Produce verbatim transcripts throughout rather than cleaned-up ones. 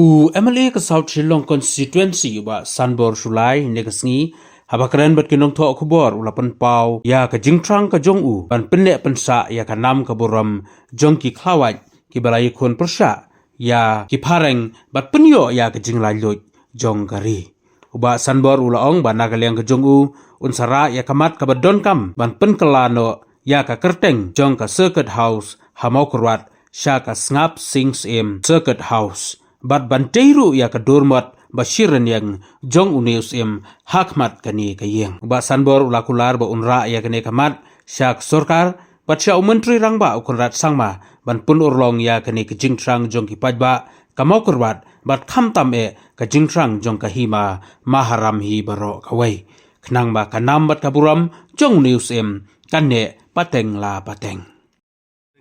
U M L A ka South Shillong Constituency, u Bah Sanbor Shullai, ne ka sngi, haba kren bad ki nongthoh khubor, u la pynpaw ïa ka jingthrang ka jong u ban pynneh pynsah ïa ka nam ka burom jong ki khlawait kiba la ïakhun pyrshah ïa ki phareng bad pynïoh ïa ka jinglaitluid jong ka ri. U Bah Sanbor u la ong ba na ka liang ka jong u, un sa rah ïa ka mat kaba donkam ban pynkylla noh ïa ka kyrteng jong ka Circuit House ha Mawkyrwat sha ka Sngap Sing Syiem Circuit House, bad ban tei ruh ïa ka durmot ba shi rynieng jong une u syiem ha khmat kane ka ïing. U Bah Sanbor u la kular ba un rah ïa kane ka mat sha ka sorkar bad sha u Myntri Rangbah u Conrad Sangma ban pynurlong ïa kane ka jingthrang jong ki paidbah ka Mawkyrwat bad khamtam eh ka jingthrang jong ka Hima Maharam hi baroh kawei, khnang ba ka nam bad ka burom jong une u syiem kan neh pateng la pateng.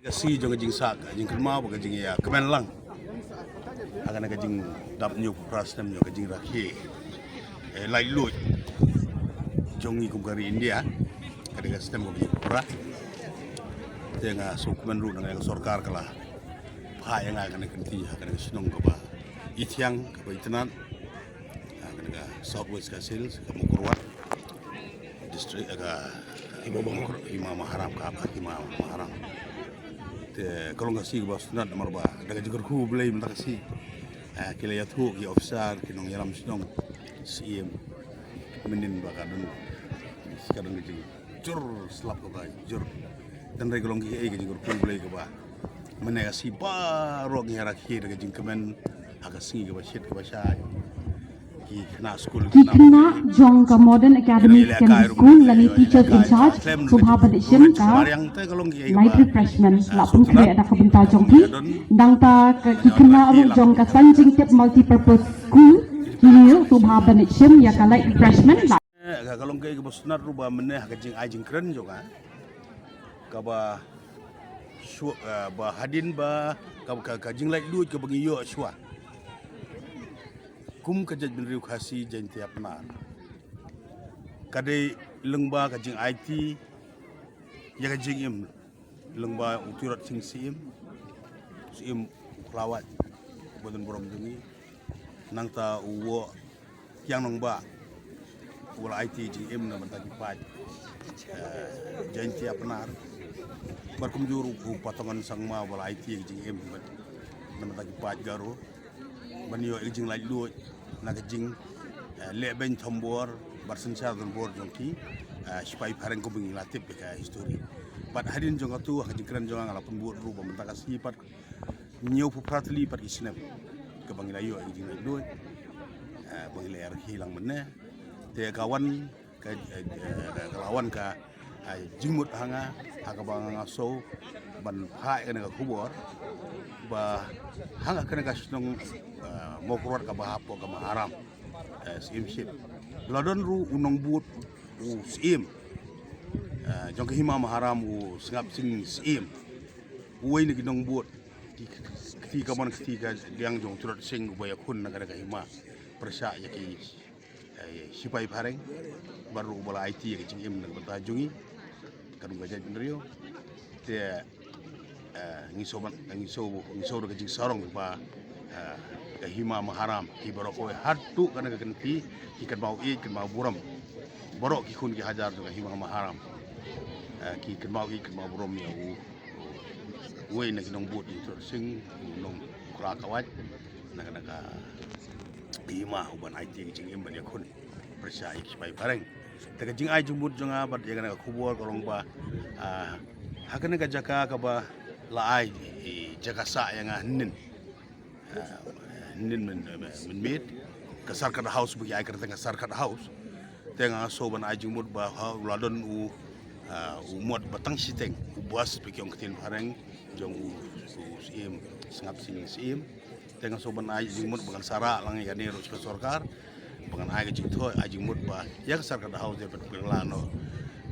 Ka sngi jong ka jingsah, ka jingkynmaw bad ka jingïakmen lang ha kane ka jingdap hynñiewphew phra snem jong ka jingrakhe, eh, laitluid jong ngi kum ka ri India. Ka dei ka snem kaba hynñiewphew phra. Te nga sngewkmen ruh na ka sorkar ka la phah ïa nga kane ka kynti ha kane ka shnong kaba ithiang, kaba itynnad, ha kane ka South West Khasi Hills, ka Mawkyrwat District, eh, ka Hima Maharam, ka, ka Hima Maharam. Te ka long ka sngi kaba sngewtynnad namar ba da ka jingkyrkhu U Blei mynta ka sngi, eh, ki la ïathuh ki officer, ki nongïalam shnong, Syiem, mynnin ba ka don, ka don ka jingjur slap kaba jur. Tang re ka long kaei ka jingkyrkhu U Blei kaba mynne ka sngi baroh ngi ïarakhe da ka jingkmen ha ka sngi kaba shit kaba shai. Ki khynnah skul, ki khynnah jong ka Modern Academy Secondary School lane teachers in charge sngewbha ban leit shim ka light refreshment la pynkhreh da ka bynta jong phi. Nangta ki khynnah ruh jong ka San Jingtip Multipurpose School, ki ruh sngewbha ban leit shim ïa ka light refreshment la. Eh, ka, ka long kaei kaba sngewtynnad ruh ba mynne ha ka jingai jingkren jong nga, kaba shuwa, eh, ba hadien ba ka, ka, ka jinglaitluid kaba ngi ïoh shuwa kum ka jaitbynriew Khasi Jaiñtia Pnar, ka dei lyngba ka jingaiti ïa ka jingim lyngba u Tirot Sing Syiem, Syiem u khlawait, u badonburom jong ngi. Nangta u Woh Kiang Nangbah, uba la aiti jingim na bynta ki paid, eh, Jaiñtia Pnar. Bad kumjuh ruh u Patongan Sangma, uba la aiti jingim na bynta ki paid Garo, ban ïoh ïa ka jinglaitluid na ka jing, eh, lehbeiñ thombor bad synshar donbor jong ki, eh, shipai phareng kumba ngi la tip ïa ka history. Bad hadien jong katu, ha ka jingkren jong nga, nga la pynbud ruh ba mynta ka sngi pat hynñiewphew phra tylli pat ki snem kaba ngi la ïoh ïa ka jinglaitluid, eh, ba ngi la ïarakhe lang mynne. Te ka wan ka, eh, eh, ka la wan ka, eh, jingmut ha nga, ha kaba nga sngew ban phah ïa kane ka khubor ba ha nga kane ka shnong, eh, Mawkyrwat kaba hapoh ka Maharam, eh, Syiem Shit, la don ruh u nongbud u Syiem, eh, jong ka Hima Maharam, u Sngap Sing Syiem, uwei na ki nongbud, ki kti kamon kti ka liang jong u Tirot Sing uba ïakhun na kane ka hima pyrshah ïa ki, eh, shipai phareng, bad ruh uba la aiti ïa ka jingim na ka bynta jong ngi kum ka jaitbynriew. Te, eh, ngi sngew ban, ngi sngew, ngi sngew da ka jingsarong ba, eh, ka Hima Maharam hi baroh kawei haduh kane ka kynti ki kynmaw ïeit kynmaw burom. Baroh ki khun ki hajar jong ka Hima Maharam, eh, ki kynmaw ïeit kynmaw burom ïa u, uwei na ki nongbud, u Tirot Sing, u nongkra ka wait na ka, na ka hima, uban aiti ïa ka jingim ban ïakhun pyrshah ïa ki shipai phareng. Te ka jingai jingmut jong nga bad ïa kane ka khubor ka long ba, ah, ha kane ka jaka kaba la ai, eh, jaka sah ïa nga hynnin, ah, hynnin myn, myn, mynmiet, ka Circuit House, ba ki ai kyrteng ka Circuit House. Te nga sngew ban ai jingmut ba ha u la don u, ah, u mot ba tang shiteng, u bus ba ki ong ktien phareng jong u, u Syiem Sngap Sing Syiem. Te nga sngew ban ai jingmut ba ngan sa rah lang ïa kane ruh sha ka sorkar, ba ngan ai ka jingthoh, ai jingmut ba ïa ka Circuit House dei ban pynkylla noh,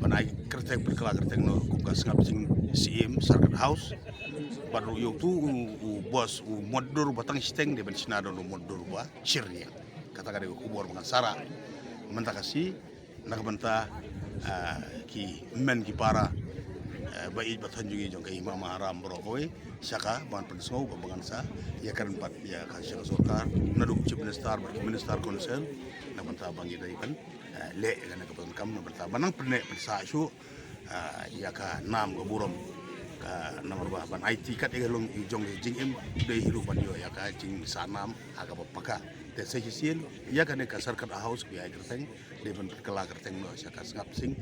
ban ai kyrteng, pynkylla kyrteng noh kum ka Sngap Sing Syiem Circuit House. Bad ruh ïa utu u, u bus, u mot dur ba tang shiteng, dei ban shna da u mot dur ba shi rynieng. Kata ka dei ka khubor ba ngan sa rah mynta ka sngi na ka bynta, ah, ki hynmen ki para, ba ïeit ba thon jong ngi jong ka Hima Maharam baroh kawei sha ka ban pynsngew ba ngan sa ïakren pat ïa ka sha ka sorkar naduh Chief Minister bad ki Minister concern na bynta ba ngi dei ban leh ïa kane ka pyndonkam na bynta ba nang pynneh pynsah shuh ïa ka nam ka burom ka namar ba ban aiti kat ïa ka long jong ka jingim dei hi ruh ban ïoh ïa ka jingsah nam ha kaba paka. Te sa shisien ïa kane ka Circuit House ki ai kyrteng dei ban pynkylla kyrteng noh sha ka Sngap Sing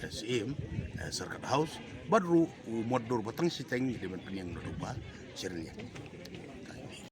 Syiem Circuit House bad ruh u mot dur ba tang shiteng dei ban pynïeng noh ruh ba shisien ïa.